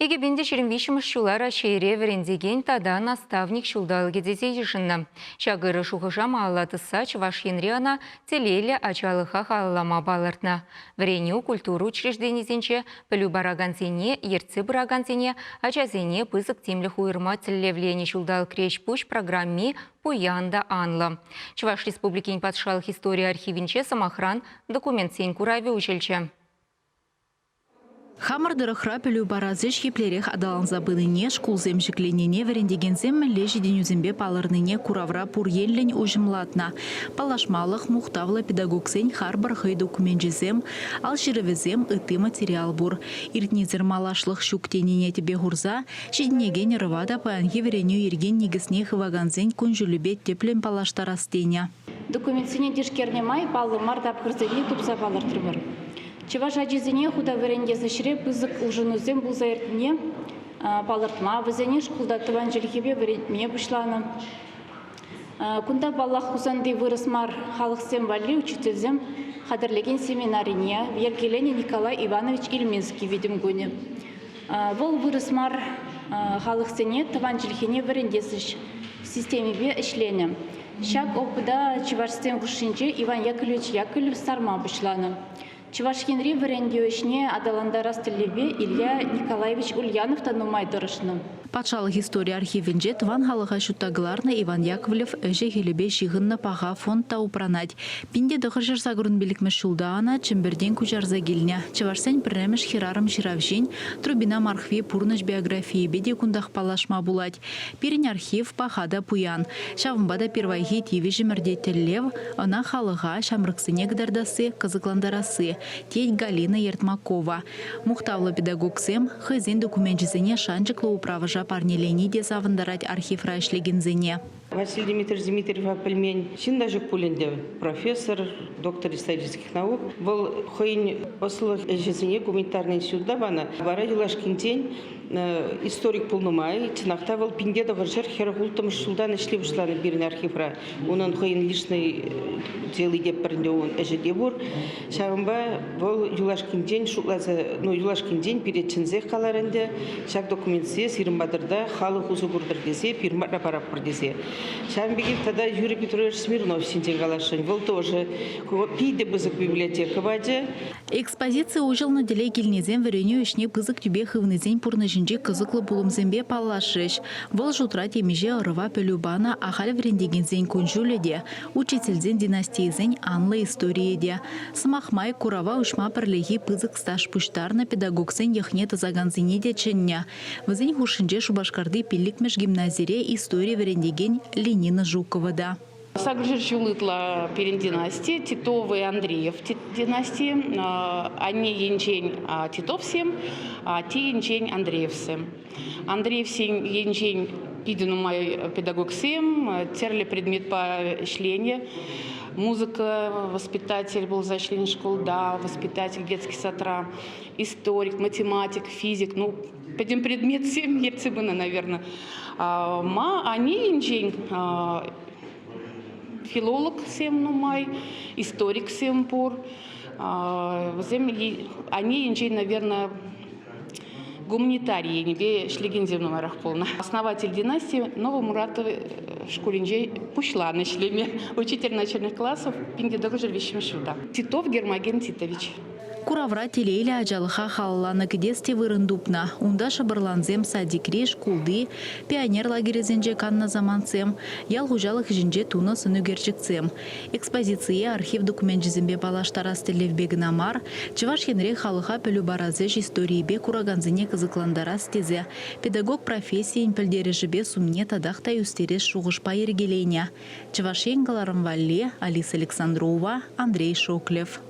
2023-мӗш ҫула Раҫҫейре вӗрентекен тата наставник ҫулталӑкӗ тесе йышӑннӑ. Ҫак ырӑ шухӑша малалла тӑсса Чӑваш Енре ӑна телейлӗ ачалӑха халаллама палӑртнӑ. Вӗренӳ, культура учрежденисенче пӗлӳ паракансене, ертсе пыракансене, ачасене пысӑк тимлӗх уйӑрма тӗллевленӗ ҫулталӑкри ӗҫ-пуҫ программи пуян та анлӑ. Чӑваш Республикин патшалӑх истори архивӗнче, сӑмахран, документсен куравӗ уҫӑлчӗ. Хамӑр тӑрӑхра пӗлӳ парас ӗҫ еплерех аталанса пынине, шкулсем ҫӗкленине, вӗрентекенсем мӗнле ҫитӗнӳсемпе палӑрнине куравра пур енлӗн уҫӑмлатнӑ. Паллашмалӑх мухтавлӑ педагогсен харпӑр хӑй докуменчӗсем, ал ҫырӑвӗсем, ытти материал пур. Иртнисӗр малашлӑх ҫук тенине тӗпе хурса ҫитӗнекен ӑрӑва та паянхи вӗренӳ йӗркин никӗсне хывакансен кун-ҫулӗпе тӗплӗн паллаштарас тенӗ. Документсене тишкернӗ май паллӑ мар тапхӑрсене тупса палӑртрӑмӑр. Чӑваш ачисене хута вӗрентес ӗҫре пысӑк улшӑнусем пулса иртнине палӑртма, вӗсене шкулта тӑван чӗлхепе вӗрентме пуҫланӑ. Кунта, паллах, Хусанти вырӑс мар халӑхсем валли учительсем хатӗрлекен семинарине йӗркеленӗ Николай Иванович Ильминский витӗм кунӗ. Вӑл вырӑс мар халӑхсене тӑван чӗлхене вӗрентес ӗҫ системипе ӗҫленӗ. Ҫак опыта чӑвашсем хушшинче Иван Яковлевич Яковлев сарма пуҫланӑ. Чӑваш Енри вӗрентӳ ӗҫне аталантарас тӗллевпе Илья Николаевич Ульянов та нумай тӑрӑшнӑ. Патшалӑх истори архивӗнче тӑван халӑха ҫутта кӑларнӑ Иван Яковлев ӗҫӗ-хӗлӗпе ҫыхӑннӑ паха фонд та упранать. 1985 ҫулта ӑна Чӗмпӗртен куҫарса килнӗ. Чӑвашсен пӗрремӗш хӗрарӑм ҫыравҫин Трубина Мархви пурнӑҫ биографийӗпе те кунтах паллашма пулать. Пирӗн архив паха та пуян. Ҫавӑнпа та пирвайхи тивӗҫӗмӗр те тӗллев, ӑна халӑха, ҫамрӑксене кӑтартасси, кӑсӑклантарасси, тет Галина Ертмакова. Мухтавлӑ педагогсем хӑйсен докуменчӗсене шанчӑклӑ управӑша парнелени те савӑнтарать архивра ӗҫлекенсене. Василий Дмитриевич Дмитриева пӗлмен ҫын та ҫук пуль ӗнтӗ. Профессор, доктор исторических наук. Вӑл хӑйӗн ӑслӑлӑх ӗҫӗсене гуманитарный института панӑ. Вара юлашкинчен историк пулнӑ май, чӑнах та вӑл 1946 ҫултан ӗҫле пуҫланӑ пирӗн архивра. Унӑн хӑйӗн личный дели те пӗринте ун ӗҫӗ те пур. Ҫавӑнпа вӑл юлашкинчен шутласа, ну, юлашкинчен пире чӗнсех калар ӗнтӗ, ҫак документсене сирӗн патӑрта халӑх усӑ куртӑр тесе пирмарта паратпӑр тесе. Ҫавӑн пекех тата Юрий Петрович Смирнов ҫинчен каласшӑн. Вӑл тоже питӗ пысӑк библиотека пачӗ. Экспозици уҫӑлнӑ тӗле килнисем вӗренӳ ӗҫне пысӑк тӳпе хывнисен пурнӑҫӗнчи кӑсӑклӑ пулӑмсемпе паллашрӗҫ. Вӑл шутра темиҫе ӑрӑва пӗлӳ панӑ ахаль вӗрентекенсен кун-ҫулӗ те, учительсен династийӗсен анлӑ историйӗ те. Сӑмах май, курава уҫма пӗрлехи пысӑк стаж пуҫтарнӑ педагогсен йӑхне тӑсакансене те чӗннӗ. Вӗсен хушшинче Шупашкарти пиллӗкмӗш гимназире истори вӗрентекен Ленина Жукова та. Сакӑрҫӗр ҫул ытла пирӗн династи, Титова и Андреев династии. Анне енчен Титовсем, атте енчен Андреевсем. Андреевсен енчен питӗ нумай педагогсем, тӗрлӗ предметпа ӗҫленӗ. Музыка воспитатель пулса ӗҫленӗ шкулта, воспитатель детский садра, историк, математик, физик. Ну, пӗтӗм предметсем ертсе пынӑ, наверное. Ма анне енчен филологсем нумай, историксем пур. Вӗсем анне енчен, наверное, гуманитари енӗпе ӗҫлекенсем нумайрах пулнӑ. Основатель династии Новомуратов шкулӗнче пуҫланӑ ӗҫлеме. Учитель начальных классов 1903 ҫулта. Титов Гермоген Титович. Куравра телейлӗ ачалӑха халалланӑ кӗтес те вырӑн тупнӑ. Унта шӑпӑрлансем садикри, шкулти, пионер лагерӗсенче каннӑ самантсем, ял хуҫалӑх ӗҫӗнче тунӑ сӑнӳкерчӗксем. Экспозицие архив докуменчӗсемпе паллаштарас тӗллевпе кӑна мар, Чӑваш Енре халӑха пӗлӳ парас ӗҫ историйӗпе куракансене кӑсӑклантарас тесе педагог профессийӗн пӗлтерӗшӗпе сумне татах та ӳстерес шухӑшпа йӗркеленӗ. Чӑваш Ен кӑларӑм валли Алиса Александрова, Андрей Шоклев.